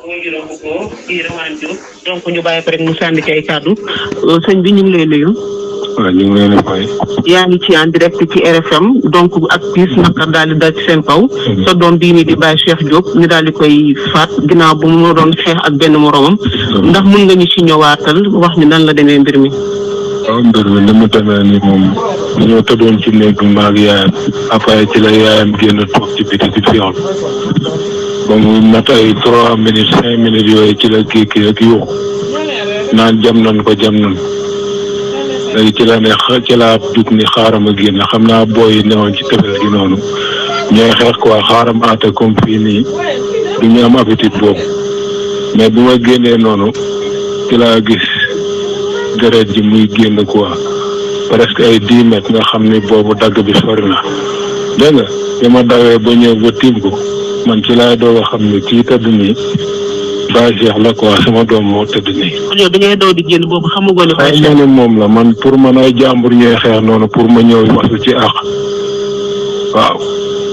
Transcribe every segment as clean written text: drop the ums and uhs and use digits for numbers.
muy juróom bu ko kii Rawane Diop donc ñu bàyyi ko rek mu sànni ci ay kàddu sëñ bi ñu ngi lay nuyu. waaw ñu ngi leen di fay. yaa ngi ci en direct ci RFM donc ak piis naqar daal di dal ci seen kaw. sa doom bii nii di Baye Cheikh Diop ñu daal di koy faat ginnaaw bu mu doon xeex ak benn moromam. ndax mun nga ñu ci ñëwaatal wax ni nan la demee mbir mi. waaw mbir mi ni mu demee nii moom dañoo tëddoon ci néeg bi maag yaayam après ci la yaayam génn toog ci biti di fiyoon ba mu mat ay 3 minutes 5 minutes yooyu ci la kii rek yuuxu naan jam nañ ko léegi ci la ne ci laa dugg ni xaaram a génn xam naa booy yi newoon ci tefes gi noonu ñooy xeex quoi xaaram aate comme fii nii du ñu am appétit boobu mais bi ma génnee noonu ci laa gis deret ji muy génn quoi presque ay 10 mètres nga xam ni boobu dagg bi sori na dégg nga bi ma dawee ba ñëw ba tiim ko man ci laay doog a xam ni kii tëdd nii Baye Cheikh la quoi sama doom moo tëdd nii. kon yow da ngay daw di génn boobu xamagoo ne Baye Cheikh. ma ne moom la man pour man ay jàmbur ñooy xeex noonu pour ma ñëw wasu ci àq waaw.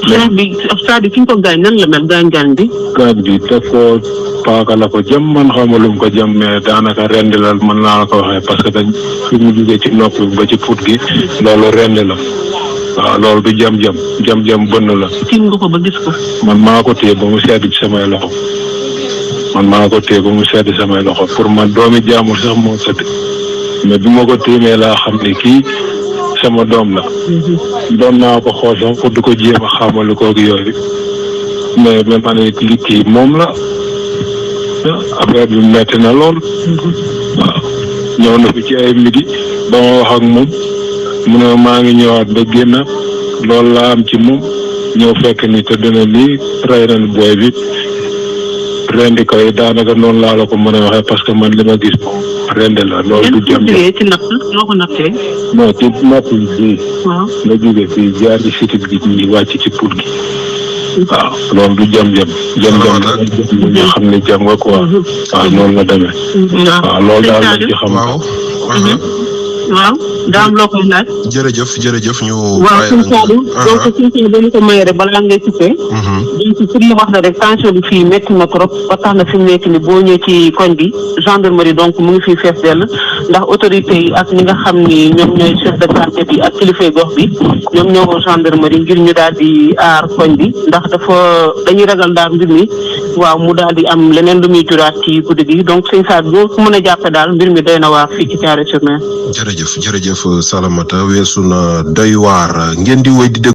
xeex bi c'est-à-dire fi ñu ko gaañ nan la mel gaañ bi. gaañ bi daf ko paaka la ko jëm man xamalum ko jëm mais daanaka rendi la mën naa la ko waxee parce que dañ fi mu jugee ci nopp bi ba ci put gi loolu rendi la waaw loolu du jam bënn la. tiim nga ko ba gis ko. man maa ko téye ba mu sedd ci samay loxo. pour man doomi jaamur sax moo tëdd mais bi ma ko tiimee laa xam ne kii sama doom la. doon naa ko xool sax pour du ko jéem a xamalu koog yooyu mais ba ma ne li kii moom la affaire bi metti na lool. waaw ñëw na fi ci ay midi ba ma wax ak moom mu ne maa ngi ñëwaat ba génn loolu laa am ci moom ñëw fekk ni te dina lii rey nañ booy bi. rendi koy daanaka noonu laa la ko mën a waxee parce que man li ma gis moom rendi la loolu du jam ci natt loo ko nattee. non ci natt yi fii. waaw nga jóge fii jaar ci sitit gi ñi wàcc ci put gi. waaw loolu du jam nga xam ne jam nga quoi. waaw noonu la demee. waaw loolu daal lañ ci xam. waaw daa am loo koy laaj. jërëjëf ñu. waaw suñu Sadou. donc suñu Sadou dañu ko may rek balaa ngay coupé. donc pour ñu wax la rek tension bi fii métti na trop ba tax na fi mu nekk ni boo ñëwee ci koñ bi gendarmerie donc mu ngi fii fees dell ndax autorité yi ak ñi nga xam ni ñoom ñooy chef de quartier bi ak kilifay gox bi ñoom ñoo gendarmerie ngir ñu daal di aar koñ bi ndax dañuy ragal daal mbir mi waaw mu daal di am leneen lu muy juraat ci guddi gi donc suñu Sadou boo ko mën a jàppe daal mbir mi doy na waar fii ci Thiaroye-sur-Mer. jërëjëf Salamata weesu na doy waar ngeen di wéy di déglu